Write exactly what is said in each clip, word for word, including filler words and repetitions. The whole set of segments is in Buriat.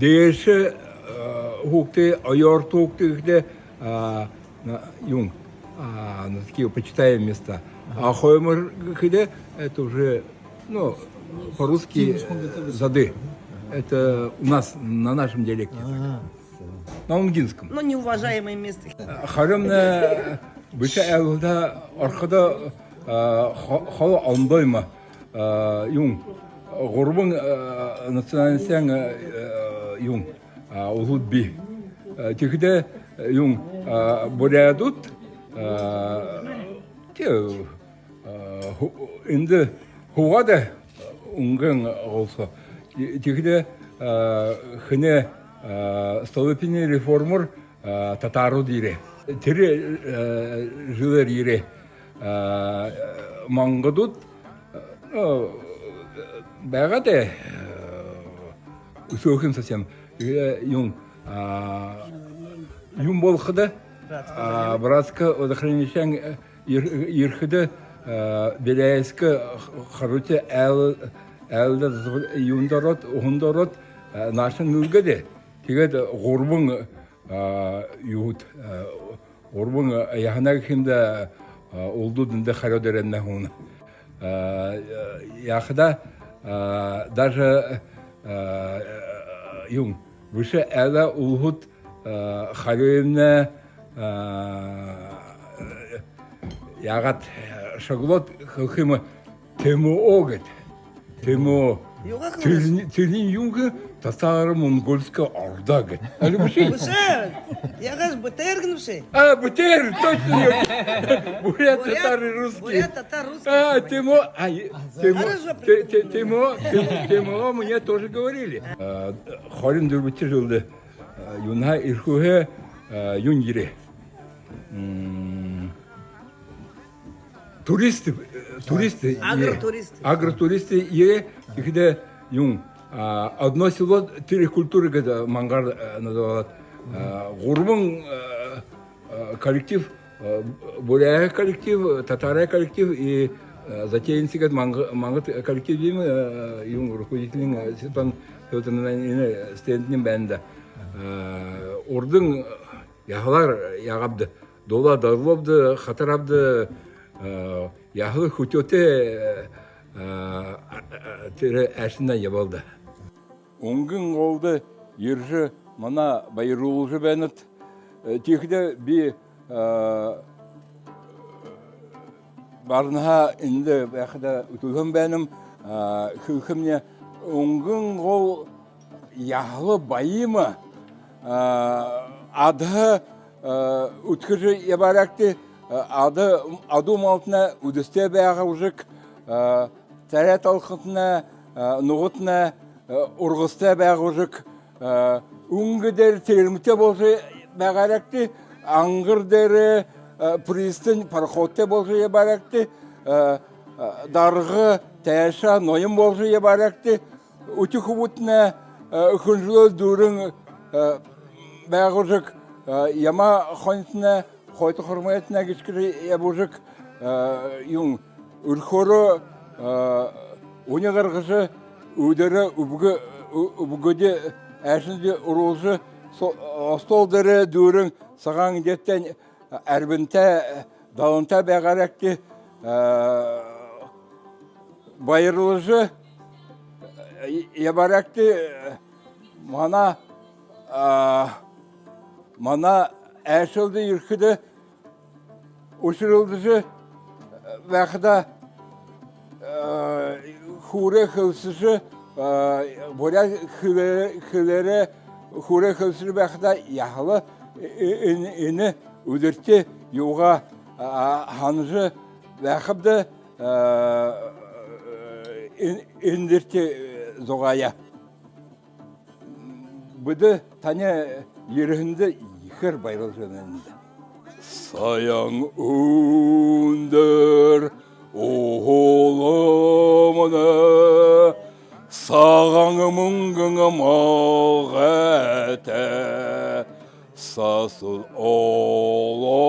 Дээшээ, э, һуугты, оёорто һуугты гэхэдэ, а, на, юун, а, на такие почитаемые места. А хоймор гэхэдэ, это уже, ну, по-русски, э, зады. Это у нас, на нашем диалекте так. На унгинском. Ну, неуважаемое место. Харин, э, бэшэ айлда орходо, э, хо-, холо ондоо юм. Э, юун, гурбан, э, национальностиин, э, юун, а, улад бии. Э, тиихэдэ, э, юун, а, буряадууд, а, тии, а, ху-, эндэ һуугаад, э, Үнгын гол соо. Ти-, тиихэдэ, а, хэнэй, а, Столыпинай реформоор, а, татарууд ерээ. Тэрэ, а, жэлээр ерээ. А, мангадууд, а, байгаад, э, үсөөхэн совсем. Э, юун, а, юун болоходо, а, братска водохранилищеэн, э, ер-, ерэхэдэ, а, Беляевскэ х-, харуути айл-, айлда, юундэ ороод, уһанда ороод, а, наашань нэлгээдэ. Тиигээд гурбан, а, юуд, а, гурбан, а, яһана гэхэ юм даа, а, улад эндэ харюу дээрэнь һууна. А, яахадаа, а, даже, а, юун, бэшэ айлай улад, а, харюумнай, а, яагаад, э, шоглоод хэлэхэ юм, Т М О гээд. Т М О. Юугаа хэлэһэн? Тэрэнь, тэрэнь юун гэхэ, татаро-монгольская орда гээд. Али бэшэ? Бэшэ. Яагаад, Б Т Р гэнэ бэшэ? А, Б Т Р, точно. Бурят, татар, русский. Бурят, татар, русский. А, Т М О, а, е-, Т М О, Т-, Т-, Т М О, Т-, Т М О мне тоже говорили. А, хорин дүрбэдэхи жэлдэ, а, юунһээ, Эрхүүһээ, а, юун ерээ. М, туристы, э, туристы, э, агротуристы. Агротуристы ерээ, тиихэдэ юун, а, «Одно село, три культуры» гээд, мангаар, э, называлаад, а, гурбан, э, э, коллектив, э, буряад коллектив, татарай коллектив и, э, затейницы гээд манг-, мангад коллектив юм, э, юун, руководитель, э, Светлана Фёдоровна, э, стендэнь байна даа. Э, урдань яһалаар яагаабди, дулаа дарлаабди, хатараабди, э, яһала хүтөөтэй, э, э, тэрэ айлшанаа ябаал даа. Үнгын голдо ерэжэ, манай баярлуулжа байнат. Э, тиихэдэ би, э, баранһаа эндэ байхада үтэлһэн байнам, э, хэлэхэмни, Үнгын гол яһала баян, э, адһа, э, үдхэжэ ябаарайгты, э, адуу, адуу малтнай үдэсэтэй байгаа гү, э, таряа талхантнай, э, нугатнай, э, ургасатай байгаа гү, э, үнгэ дээрэ тиирэмтэй боложо байгаарайгты, ангар дээрэ, э, пристань пароходтой боложо ябаарайгты, э, э, дарга, тайша, ноён боложо ябаарайгты, үхибүүдтнай, э, хүнжэлөөл дүүрэн, э, байгуулжа, э, ямаа хонитнай, хойто хормойтнай гэшхэжэ ябуулжа, э, юун, үрхөөрөө, э, үни гаргажа, үүдээрээ үбгэ-, ү-, үбгэдэ айлшанаа оруулжа, со-, остол дээрээ дүүрэн, сагаан эдеэтэйнь, арбинтай, далантай байгаарайгты, э, баярлажа, э, ябаарайгты, э, манай, э, манай айлшалда ерэхэдэ, ушаралдажа, э, байхада, э, хөөрөө хэлсэжэ, э, буряад хэлэ-, хэлээрээ хөөрөө хэлсэжэ байхада, яһала, э, э, энэ, энэ үдэртэ юугаа, а, һанажа байхабди, э, эн-, эндэртэ, э, зугаая. Бидэ таниие ерэһэндэ ехээр баярлажа байнабди. Саян үндэр уһуламнай, сагаан мүнгэн малгайтай, сасуу олон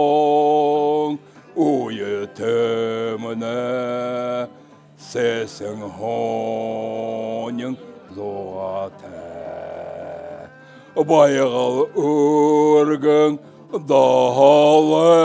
үетэмнай, сэсэн һонин зугаатай. Байгал үргэн доһолмоно.